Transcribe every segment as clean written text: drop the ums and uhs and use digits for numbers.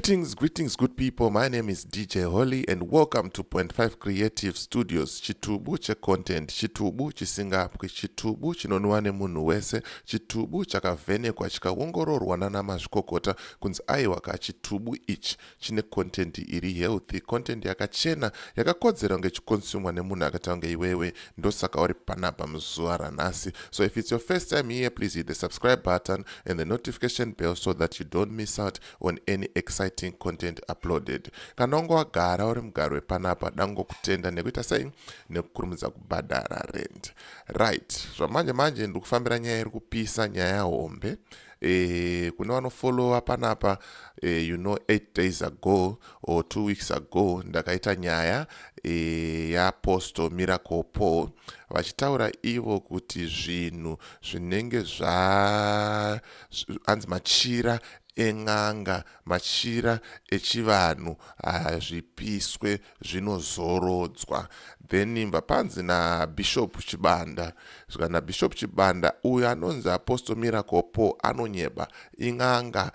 Greetings, greetings, good people. My name is DJ Holly and welcome to Point 5 Creative Studios. Chitubu checontent, chitubu chisingapwi, chitubu chinonwiwa nemunhu wese, chitubu chakavhenekwa chikaongororwa nana mazvikokota kunzi aiwa ka, chitubu ichi chine content iri healthy, content yakachena, yakakodzera kunge ichiconsumwa nemunhu akaita kunge iwewe. Ndosaka uri panapa muzuva ranhasi. So if it's your first time here, please hit the subscribe button and the notification bell so that you don't miss out on any exciting content uploaded. Kana unge wagara uri mugari wepanapa, dangokutenda nekuita sei, nekukurumidza kubhadhara rent. Right, zvamanje manje ndiri kufambira nyaya iri kupisa, nyaya hombe. Kune vanofollowa panapa, 8 days ago or 2 weeks ago ndakaita nyaya yaApostle Miracle Paul vachitaura ivo kuti zvinhu zvinenge zva anzi machira en'anga, machira echivanhu hazvipiswe, zvinozorodzwa. Then mbva panzi naBishop Chibanda, zvika naBishop Chibanda, uyo anonzi Apostle Miracle Paul anonyeba, in'anga.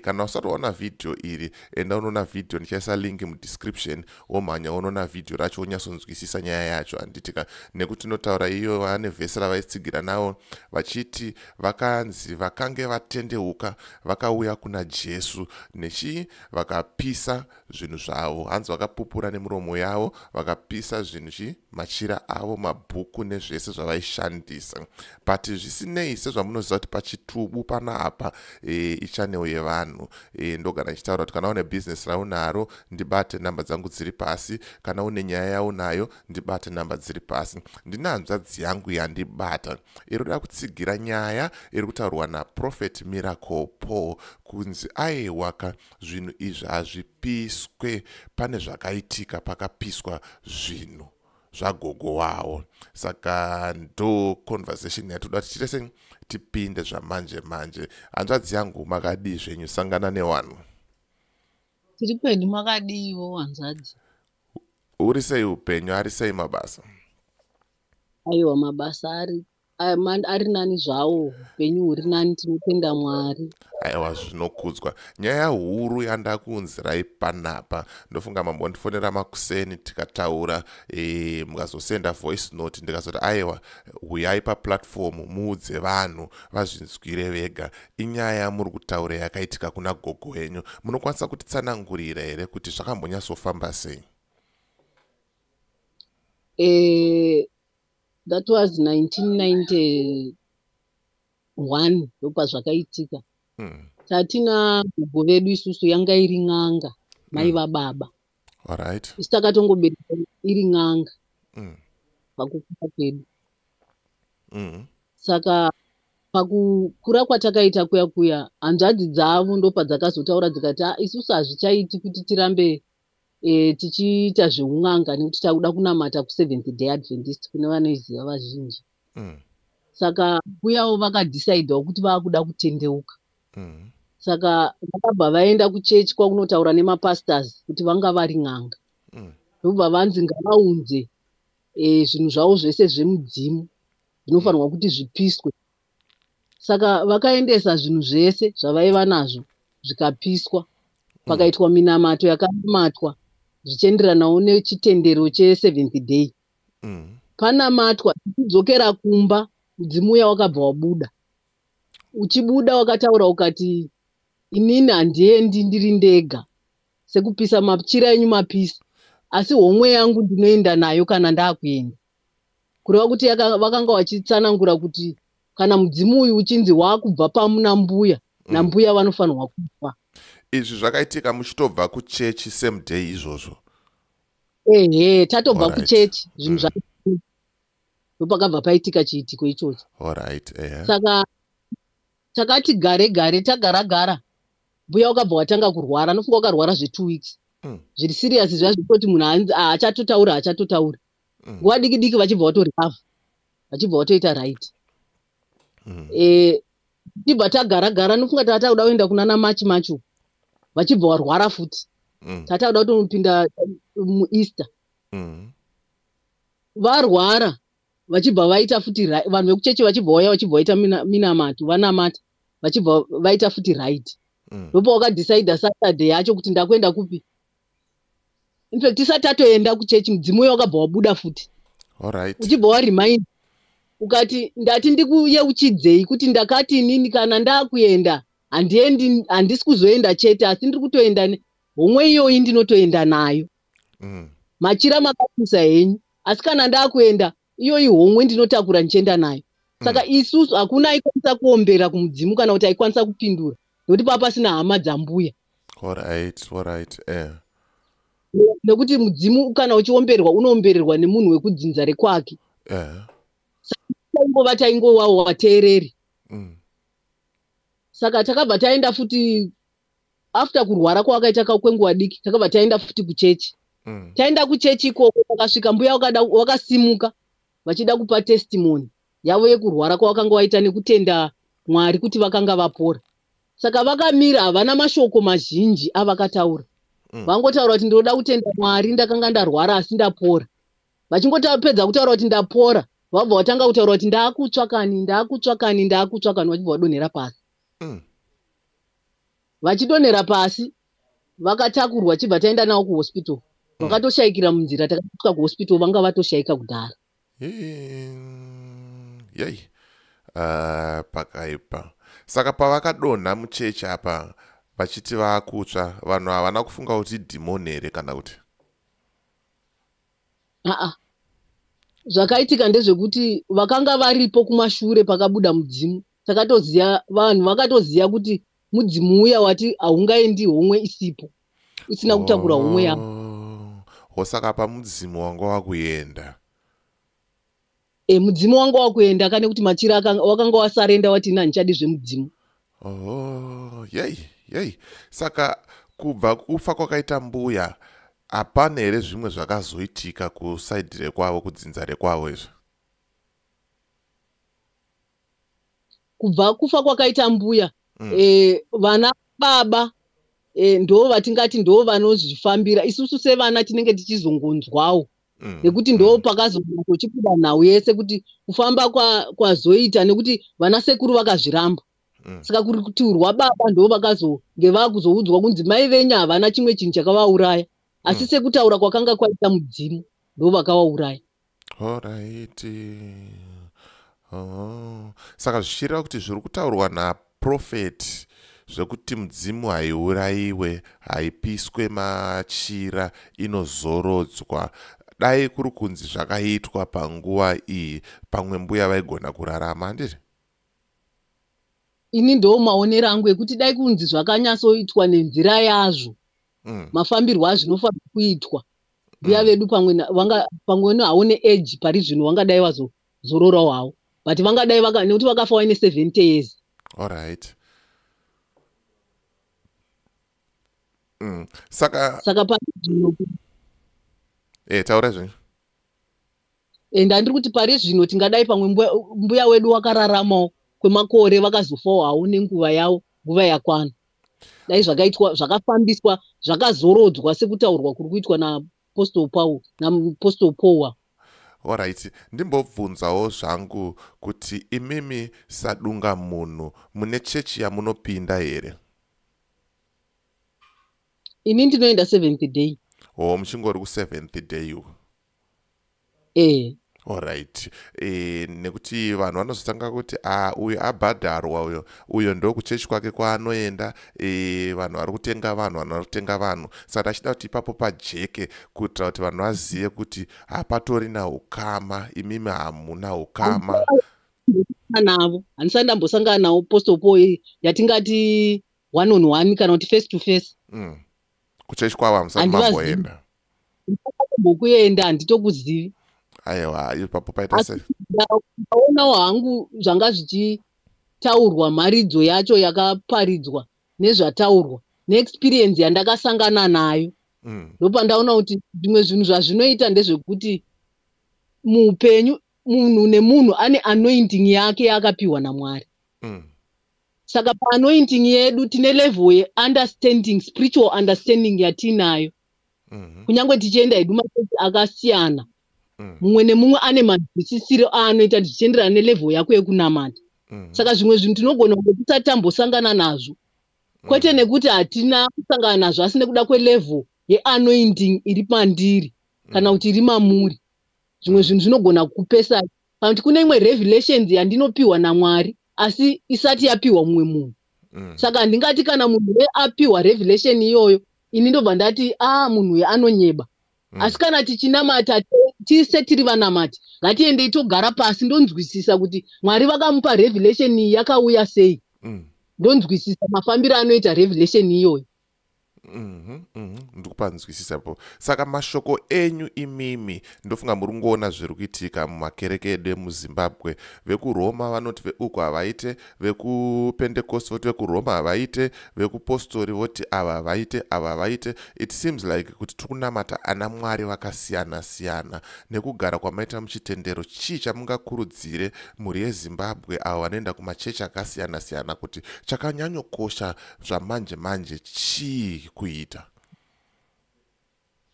Kana usati waona vhidhiyo iri, enda unoona vhidhiyo, ndichaisa link mudescription, womhanya unoona vhidhiyo racho, wonyatsonzwisisa nyaya yacho, handitika? Nekuti inotaura iyo vane vhesi ravaitsigira navo vachiti vakanzi vakange vatendeuka, vakauya kuna Jesu nechii, vakapisa zvinhu zvavo. Hanzi vakapupura nemiromo yavo, vakapisa zvinhu chi, machira avo, mabhuku nezvese zvavaishandisa. But zvisinei, sezvamunoziva kuti pachitubu panapa ichannel yevanhu, ndogara ndichitaura kuti kana une bhizinesi raunaro, ndibate, namba dzangu dziri pasi. Kana une nyaya yaunayo, ndibate, namba dziri pasi. Ndine hanzvadzi yangu yandibata iri kuda kutsigira nyaya iri kutaurwa naProphet Miracle Paul kunzi aiwaka, zvinhu izvi hazvipiswe, pane zvakaitika pakapiswa zvinhu zvagogo wavo. Saka ndo conversation yatoda kuti tiite sei, tipinde zvamanje manje. Hanzvadzi yangu, makadii zvenyu? Sangana newanhu. Tiri kwedu, makadiiwo hanzvadzi? Uri sei upenyu? Ari sei mabasa? Aiwa, mabasa ari nani zvawo, upenyu huri nani, tinotenda Mwari. Aiwa, zvinokudzwa. Nyaya huru yandakuunzirai panapa, ndofunga mambondifonera makuseni tikataura, mukazosenda voice note, ndikazoti aiwa, huyai paplatform muudze vanhu vazvinzwire vega. Inyaya yamuri kutaura yakaitika kuna gogo wenyu. Munokwanisa kutitsanangurira here kuti zvakambonyatsofamba sei? That was 1991 ndopazvakaitika. Tatina gogo vedu isusu, yanga iri n'anga, mai vababa. Isu takatongoberekwa iri n'anga pakukura kwedu. Saka pakukura kwatakaita kuya kuya, hanzvadzi dzavo ndopadzakazotaura dzikati, "Ah, isusu hazvichaiti kuti tirambe tichiita zveun'anga nekuti takuda kunamata kuSeventh Day Adventist," kune vanoiziva vazhinji. Saka uyawo vakadecidawo kuti vaakuda kutendeuka. Saka vakabva vaenda kuchechi kwakunotaura nemapastors kuti vanga vari n'anga. Ndobva vanzi ngavaunze zvinhu zvavo zvese zvemudzimu zvinofanirwa kuti zvipiswe. Saka vakaendesa zvinhu zvese zvavaiva nazvo, zvikapiswa, pakaitwa minamato yakanamatwa zvichienderanawo nechitendero cheSeventh Day. Panamatwa, tichidzokera kumba, mudzimu uya wakabva wabuda. Uchibuda wakataura ukati, "Inini handiendi ndiri ndega, sekupisa machira enyu mapisa, asi homwe yangu ndinoenda nayo kana ndaakuenda." Kureva kuti vakanga vachitsanangura kuti kana mudzimu uyu uchinzi waakubva pamuna mbuya, nambuya vanofanirwa kufa. Izvi zvakaitika muchitobva kuchechi same day izvozvo? Ehe, tatobva kuchechi, zvinhu ndopakabva paitika chiitiko ichocho. Alright, ehe. Saka takati gare gare, tagara gara, mbuya wakabva watanga kurwara. Nofunga wakarwara zve2 weeks zviri serious, zviya zvekutoti munhu haachatotauri, haachatotauri. Nguva diki diki vachibva vatorecover, vachibva vatoita right. Tibva tagara gara, nofunga tata kuda kuenda kunana Machi macho, vachibva varwara futi. Tata kuda kutonopinda muEaster, varwara, vachibva vaita futi vanhu vekuchechi vachibva vauya, vachibva vaita minamato, vanamata, vachibva vaita futi right. Ndopawakadhisaidha Saturday yacho kuti ndakuenda kupi. Infact tisati tatoenda kuchechi, mudzimu uyo wakabva wabuda futi. Uchibva waremind ukati, ndati ndikuyeuchidzei kuti ndakati inini kana ndakuenda handiendi, handisi kuzoenda chete, asi ndiri kutoenda homwe iyoyi, ndinotoenda nayo. Machira makapisa henyu, asi kana ndakuenda iyoyi homwe ndinotakura ndichienda nayo. Saka isusu hakuna aikwanisa kuombera kumudzimu kana kuti aikwanisa kupindura, nekuti paa pasina hama dzambuya. Alright, alright, eh. Nekuti mudzimu kana uchiomberwa, unoombererwa nemunhu wekudzinza rekwake. Taingova taingowawo wateereri. Saka takabva taenda futi after kurwara kwawakaita kwenguva diki, takabva taenda futi kuchechi. Taenda kuchechi ikoko, takasvika mbuya wakasimuka vachida kupa testimony yavo yekurwara kwavakanga vaita nekutenda Mwari kuti vakanga vapora. Saka vakamira, havana mashoko mazhinji avakataura. Vangotaura kuti, "Ndinoda kutenda Mwari, ndakanga ndarwara asi ndapora." Vachingopedza kutaura kuti ndapora, vabva vatanga kutaura kuti, "Ndaakutsvakani, ndaakutsvakani, ndaakutsvakani," vachibva vadonhera pasi. Vachidonhera pasi, vakatakurwa, chibva taenda navo kuhospital. Vakatoshayikira munzira. Takasvika kuhospital vanga vatoshayika kudhara. Yei, pakaipa. Saka pavakadonha muchechi apa vachiti vaakutsva, vanhu havana kufunga kuti dhimoni here kana kuti? Aa, zvakaitika ndezvekuti vakanga varipo kumashure pakabuda mudzimu, takatoziva, vanhu vakatoziva kuti mudzimu uya wati haungaendi homwe isipo, isina kutakura homwe yavo. Oh, saka pamudzimu wanga wakuenda. E, mudzimu wanga wakuenda kane kuti machira wakanga wasarenda, wati ina handichadi zvemudzimu. Oh, yei yei, saka kubva kufa kwakaita mbuya, hapana here zvimwe zvakazoitika kuside rekwavo, kudzinza rekwavo izvo? Kubva kufa kwakaita mbuya, vana baba ndo vatingati ndo vanozvifambira. Isusu sevana tinenge tichizongonzwawo, nekuti ndo pakazochibuda nhau yese kuti kufamba kwazoita nekuti vana sekuru vakazviramba. Saka kuri kuti rwababa ndo vakazonge vakuzoudzwa kunzi mai venyu havana chimwe chinhu chakavauraya, asi sekutaura kwakanga kwaita mudzimu, ndo vakavauraya. Alright. Oh. Saka zvichireva kuti zviri kutaurwa naprophet zvekuti mudzimu haiurayiwe, haipiswe machira, inozorodzwa, dai kuri kunzi zvakaitwa panguva iyi, pamwe mbuya vaigona kurarama, handiti? Ini ndo maonero angu ekuti dai kunzi zvakanyatsoitwa nenzira yazvo, mafambirwo azvinofanira kuitwa, mbuya vedu pamwe pamwe hawo neage pari zvino vangadai vazozororawo havo, but vangadai nekuti vakafa vaine 70 years. Alright. Saka Saka pari zvino taura zvenyu. Ndandiri kuti pari zvino tingadai pamwe mbuya wedu wakararamawo kwemakore, vakazofawo havo nenguva yavo, nguva yakwana. Dai zvakaitwa, zvakafambiswa, zvakazorodzwa sekutaurwa kuri kuitwa naApostle Paul, naApostle Paul. Alright, ndimbobvunzawo zvangu kuti imimi sadunga munhu mune chechi yamunopinda here? Ini ndinoenda Seventh Day. O, muchingori kuSeventh Day uko? Eh. Alright, nekuti vanhu vanozotanga kuti, "A, uyo abhadharwa uyo, uyo ndokuchechi kwake kwaanoenda." Vanhu vari kutenga vanhu, vanhu vari kutenga vanhu. Saka tachida kuti ipapo pajeke kuitira kuti vanhu vazive kuti hapatorina ukama, imimi hamuna ukama. Navo handisati ndambosangana nawo Apostle Paul yatingati one on one kana kuti face to face. Kuchechi kwavo hamusati Handivazivi. mamboenda? Mbokuenda handitokuzivi. Aiwa, ipapo paita se Ndaonawo hangu zvanga zvichitaurwa, mharidzo yacho yakaparidzwa nezvataurwa neexperience yandakasangana nayo, ndopandaona kuti zvimwe zvinhu zvazvinoita ndezvekuti muupenyu munhu nemunhu ane anointing yake yaakapiwa naMwari. Saka paanointing yedu tine level yeunderstanding, spiritual understanding yatinayo. Kunyange tichienda hedu machechi akasiyana, mumwe nemumwe ane manzwisisiro aanoita zvichienderana nelevel yako yekunamata. Saka zvimwe zvinhu tinogona kunge tisati tambosangana nazvo. Kwete nekuti hatina kusangana nazvo, asi nekuda kwelevel yeanointing iri pandiri kana kuti iri mamuri. Zvimwe zvinhu zvinogona kukupesai, kana kuti kune imwe revelations yandinopiwa naMwari asi isati yapiwa mumwe munhu. Saka handingati kana munhu apiwa revelation iyoyo, ini ndobva ndati a munhu uyu anonyeba. Asi kana tichinamata tise tiri vanamati, ngatiendei togara pasi, ndonzwisisa kuti Mwari vakamupa revelation iyi yakauya sei. Ndonzwisisa mafambiro anoita revelation iyoyo. Ndikupanzwisisapo. Saka mashoko enyu imimi, ndofunga muri kungoona zviri kuitika mumakereke edu emuZimbabwe. VekuRoma vanoti veuku havaite, vekuPentecost voti vekuRoma havaite, vekupostori voti ava havaite, ava havaite. It seems like kuti tiri kunamata ana Mwari vakasiyana siyana. Nekugara kwamaita muchitendero, chii chamungakurudzire mhuri yeZimbabwe avo vanoenda kumachechi akasiyana siyana kuti chakanyanyokosha zvamanje manje chii kuita?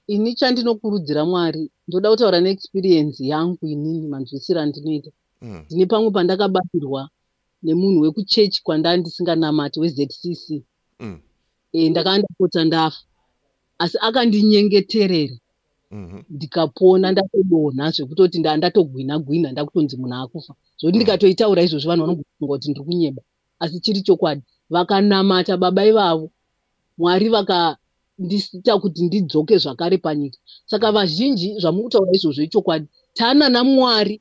Ini chandinokurudzira, Mwari, ndoda kutaura neexperience yangu inini, manzwisiro andinoita. Ndine pamwe pandakabatirwa nemunhu wekuchechi kwandanga ndisinganamati, weZCC. Ndakanga ndapotsa ndafa, asi akandinyengeterera ndikapona. Ndatodonha zvekutoti ndatogwina gwina, ndakutonzi munhu akufa, zvokuti ndikatoitaura izvozvo vanhu vanofunga kuti ndiri kunyeba, asi chiri chokwadi. Vakanamata baba ivavo, Mwari vakandiita kuti ndidzoke zvakare panyika. Saka vazhinji zvamuri kutaura izvozvo ichokwadi. Tana naMwari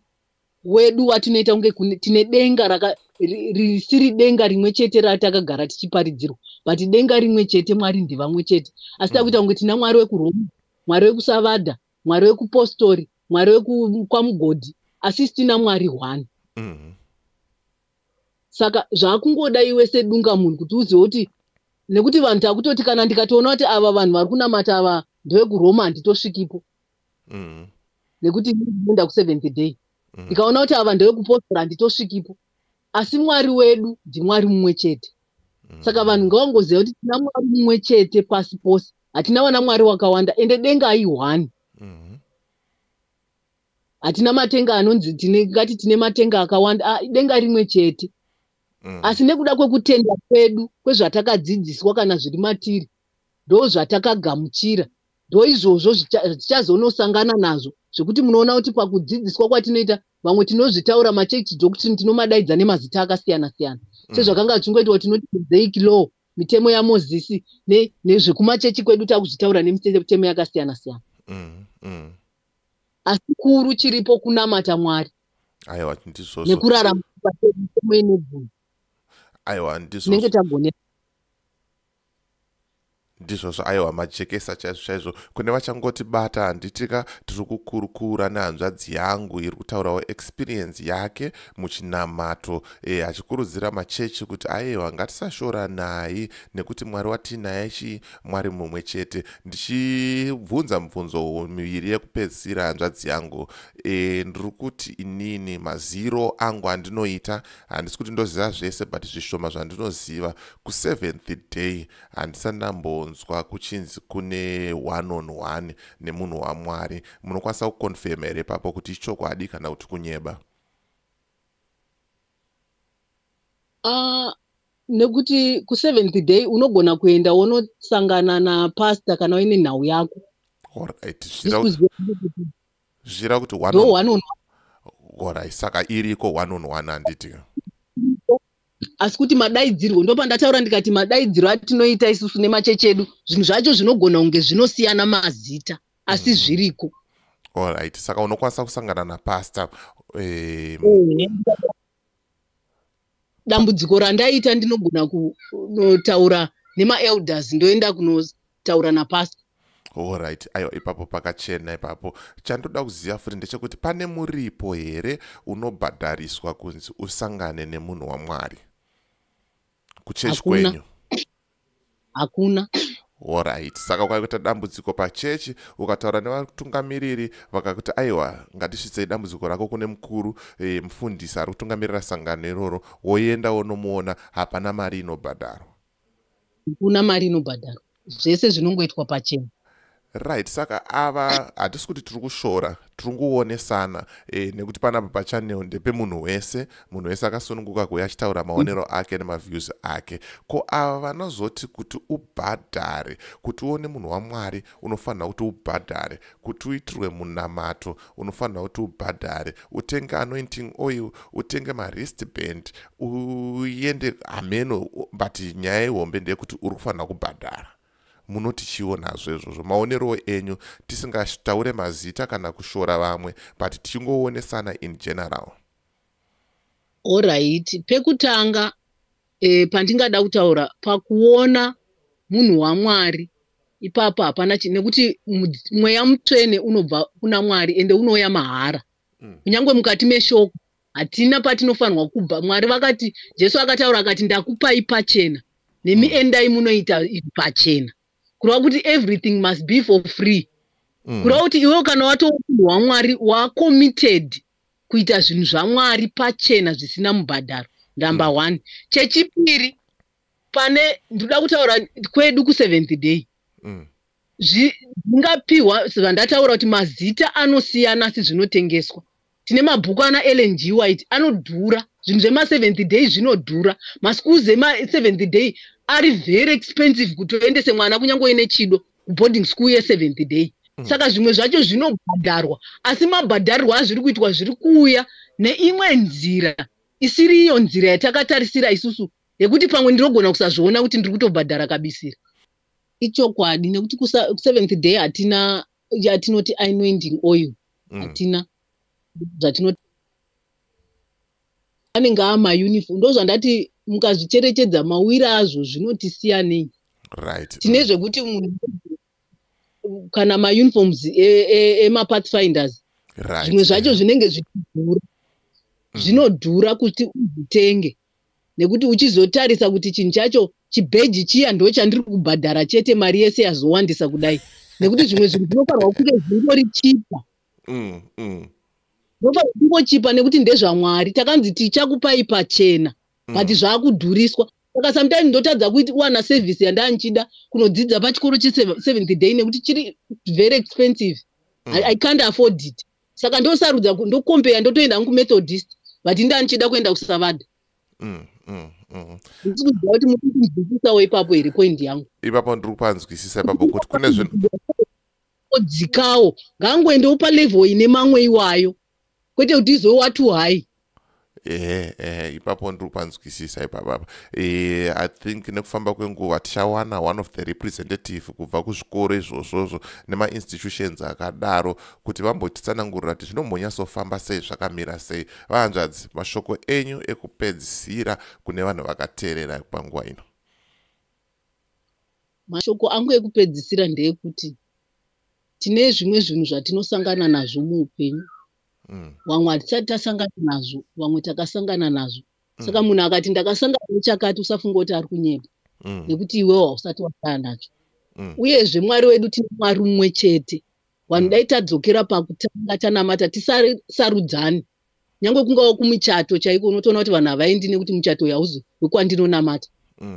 wedu watinoita kunge tine denga risiri denga rimwe chete ratakagara tichiparidzirwa, but denga rimwe chete, Mwari ndivamwe chete, asi takuita kunge tina Mwari wekuRoma, Mwari wekuSavadha, Mwari wekupostori, Mwari wekwamugodhi, asi sitina Mwari one. Saka zvaakungoda iwe sedunga munhu kuti uzive kuti, nekuti vanhu takutoti kana ndikatoona kuti ava vanhu vari kunamata ava ndevekuRoma, handitosvikipo, nekuti ndinoenda kuSeventh Day. Ndikaona kuti ava ndevekupostora, handitosvikipo. Asi Mwari wedu ndiMwari mumwe chete. Saka vanhu ngavangoziva kuti tina Mwari mumwe chete pasi pose, hatina vana Mwari wakawanda, ende denga aihwani. Hatina matenga anonzi ngati tine matenga akawanda. Ah, denga rimwe chete. Asi nekuda kwekutenda kwedu, kwezvatakadzidziswa kana zviri matiri, ndo zvatakagamuchira, ndo izvozvo zvichazonosangana nazvo, zvekuti munoona kuti pakudzidziswa kwatinoita vamwe tinozvitaura machurch doctrine, tinomadaidza nemazita akasiyana siyana, sezvakanga zvichingoitwa. Tinoti Mosaic Law, mitemo yaMozisi, nezvekumachechi kwedu takuzvitaura nemitemo yakasiyana siyana. Asi kuru chiripo kunamata Mwari Aiwa, ndizvozvo. nekurarama pamitemo inobvuma. Aiwa, ndizvozvo. Tinenge tagonera. Ndizvozvo. Aiwa, majekesa chaizvo chaizvo. Kune vachangoti bata, handitika, tiri kukurukura nehanzvadzi yangu iri kutaurawo experience yake muchinamato, achikurudzira machechi kuti aiwa, ngatisashoranai nekuti Mwari watinaye chii? Mwari mumwe chete. Ndichibvunza mubvunzo miviri yekupedzisira, hanzvadzi yangu, ndiri kuti inini maziro angu andinoita, handisi kuti ndoziva zvese, but zvishoma zvandinoziva, kuSeventh Day handisati ndambonzwa kuchinzi kune one on one nemunhu waMwari. Munokwanisa kuconfirma here ipapo kuti ichokwadi kana kuti kunyeba? Nekuti kuSeventh Day unogona kuenda wonosangana napastor kana uine nhau yako. Alright. Handisi kuziva kuti Zvichira kuti one ndo on one on Alright, saka iriko one on one, handiti? Asi kuti madaidzirwo, ndopandataura ndikati madaidziro atinoita isusu nemachechi edu, zvinhu zvacho zvinogona kunge zvinosiyana mazita, asi zviriko. Alright, saka unokwanisa kusangana napastor Dambudziko randaita, ndinogona kunotaura nemaelders, ndoenda kunotaura napastor. Alright, aiwa, ipapo pakachena ipapo. Chandoda kuziva futi ndechekuti pane muripo here unobhadhariswa kunzi usangane nemunhu waMwari kuchechi Hakuna. kwenyu? Hakuna. Alright, saka ukaita dambudziko pachechi, ukataura nevatungamiriri vakakuti aiwa, ngatisvitsei dambudziko rako kune mukuru, mufundisi ari kutungamirira sangano iroro, woenda wonomuona, hapana mari inobhadharwa? Hakuna mari inobhadharwa, zvese zvinongoitwa pachena. Right, saka ava hatisi kuti tiri kushora, tiri kungowonesana nekuti panapa pachannel ndepemunhu wese. Munhu wese akasununguka kuuya achitaura maonero ake nemaviews ake. Ko ava vanozoti kuti ubhadhare kuti uone munhu waMwari, unofanira kuti ubhadhare kuti uitirwe munamato, unofanira kuti ubhadhare utenge anointing oil, utenge mawristband, uende hameno, but nyaya ihombe ndeyekuti uri kufanira kubhadhara. Munoti chiwo nazvo izvozvo, maonerowo enyu, tisingataure mazita kana kushora vamwe, but tichingoonesana in general? Alright, pekutanga pandingada kutaura pakuona munhu waMwari ipapo, hapana nekuti mweya mutsvene unobva kuna Mwari ende unouya mahara. Kunyange mukati meshoko hatina patinofanirwa kubva. Mwari vakati, Jesu akataura akati, "Ndakupai pachena, nemi endai munoita izvi pachena." Kureva kuti everything must be for free. Kureva kuti iwewe kana watova munhu waMwari, wacommitted kuita zvinhu zvaMwari pachena zvisina mubhadharo, number one. Chechipiri, pane ndoda kutaura kwedu kuSeventh Day, zvingapiwa zvandataura kuti mazita anosiyana asi zvinotengeswa. Tine mabhuku ana Ellen G White anodhura. Zvinhu zvemaSeventh Day zvinodhura. Maschools emaSeventh Day ari very expensive kuti uendese mwana, kunyange uine chido, kuboarding school yeSeventh Day. Saka zvimwe zvacho zvinobhadharwa, asi mabhadharirwo azviri kuitwa zviri kuuya neimwe nzira isiri iyo nzira yatakatarisira isusu, yekuti pamwe ndinogona kusazviona kuti ndiri kutobhadhara kabisira. Ichokwadi, nekuti kuSeventh Day hatina yatinoti anointing oil. Hatina zvatinoti anenge amauniform. Ndo zvandati, mukazvicherechedza mawiri azvo zvinotisiyanei. Tine zvekuti munhu kana mauniforms emaPathfinders, zvimwe zvacho zvinenge zvichidhura. Zvinodhura kuti uzvitenge, nekuti uchizotarisa kuti chinhu chacho, chibheji chiya, ndo chandiri kubhadhara chete, mari yese yazowandisa kudai, nekuti zvimwe zvinhu zvinofanirwa kunge zvingori chipa. Zvinofanirwa kungochipa nekuti ndezvaMwari. Takanzi tichakupai pachena, but zvaakudhuriswa. Saka sometimes ndotadza kuwana service yandaa ndichida kunodzidza pachikoro cheSeventh Day nekuti chiri very expensive. I can't afford it. Saka ndosarudza ndokompeya, ndotoenda hangu kuMethodist, but indaa ndichida kuenda kuSavada. Ndisi kuziva kuti muri kunzwisisawo ipapo here point yangu. Ipapo ndiri kupanzwisisa ipapo, kuti kune zvinhu Odzikawo, ngaangoendewo palevel ine mamwe iwayo, kwete kuti izowa too high. Ehe, ipapo ndiri kupanzwisisa ipapapa. I think nekufamba kwenguva tichawana one of the representative kubva kuzvikoro izvozvozvo nemainstitutions akadaro kuti vambotitsanangurira kuti zvinombonyatsofamba sei, zvakamira sei. Vahanzvadzi, mashoko enyu ekupedzisira kune vanhu vakateerera panguva ino? Mashoko angu ekupedzisira ndeyekuti tine zvimwe zvinhu zvatinosangana nazvo muupenyu. Vamwe hatisati tasangana nazvo, vamwe takasangana nazvo. Saka munhu akati ndakasangana nechakati, usafunga kuti ari kunyepa, nekuti iwewo hausati wasangana nacho. Uyezve Mwari wedu, tine Mwari mumwe chete. Vanhu, dai tadzokera pakutanga, tanamata, tisarudzani. Nyange kungava kumuchato chaiko, unotoona kuti vanhu havaendi nekuti muchato uyu hauzi wekwandinonamata,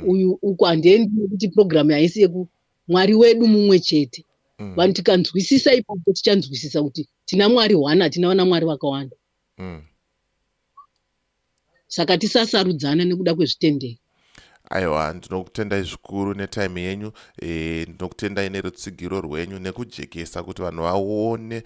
uyu uku handiendi nekuti purogiramu haisi yeku. Mwari wedu mumwe chete. Vanhu tikanzwisisa ipapo, tichanzwisisa kuti tina Mwari one, hatina vana mwari vakawanda. Saka tisasarudzana nekuda kwezvitendero. Aiwa, ndinokutendai zvikuru netime yenyu. Ndinokutendai nerutsigiro rwenyu nekujekesa kuti vanhu vaone.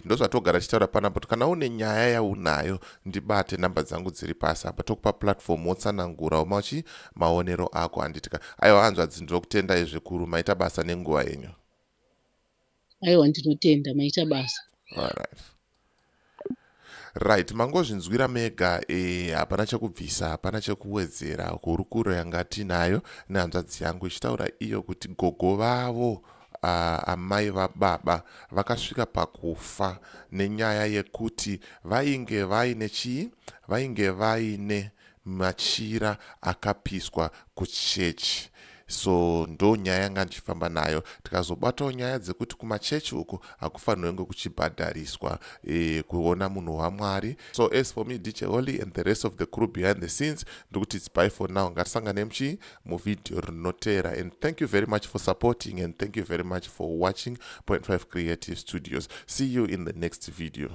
Ndozvatogara tichitaura panapo kuti kana une nyaya yaunayo, ndibate, namba dzangu dziri pasi apa, tokupa platform wotsanangura machi maonero ako, handitika? Aiwa hanzvadzi, ndinokutendai zvikuru, maita basa nenguva yenyu. Aiwa, ndinotenda, maita basa. Alright, right, mangozvinzwira mega. Hapana chekubvisa, hapana chekuwedzera. Hurukuro yanga tinayo nehanzvadzi yangu ichitaura iyo kuti gogo vavo, amai vababa, vakasvika pakufa nenyaya yekuti vainge vaine chii, vainge vaine machira akapiswa kuchechi. So ndo nyaya yanga ndichifamba nayo. Tikazobatawo nyaya dzekuti kumachechi uku hakufanirwe kunge kuchibhadhariswa kuona munhu waMwari. So as for me, DJ Holly, and the rest of the crew behind the scenes, ndikuti it's bye for now. Ngatisangane muchi muvhidhiyo rinoteera, and thank you very much for supporting and thank you very much for watching Point 5 Creative Studios. See you in the next video.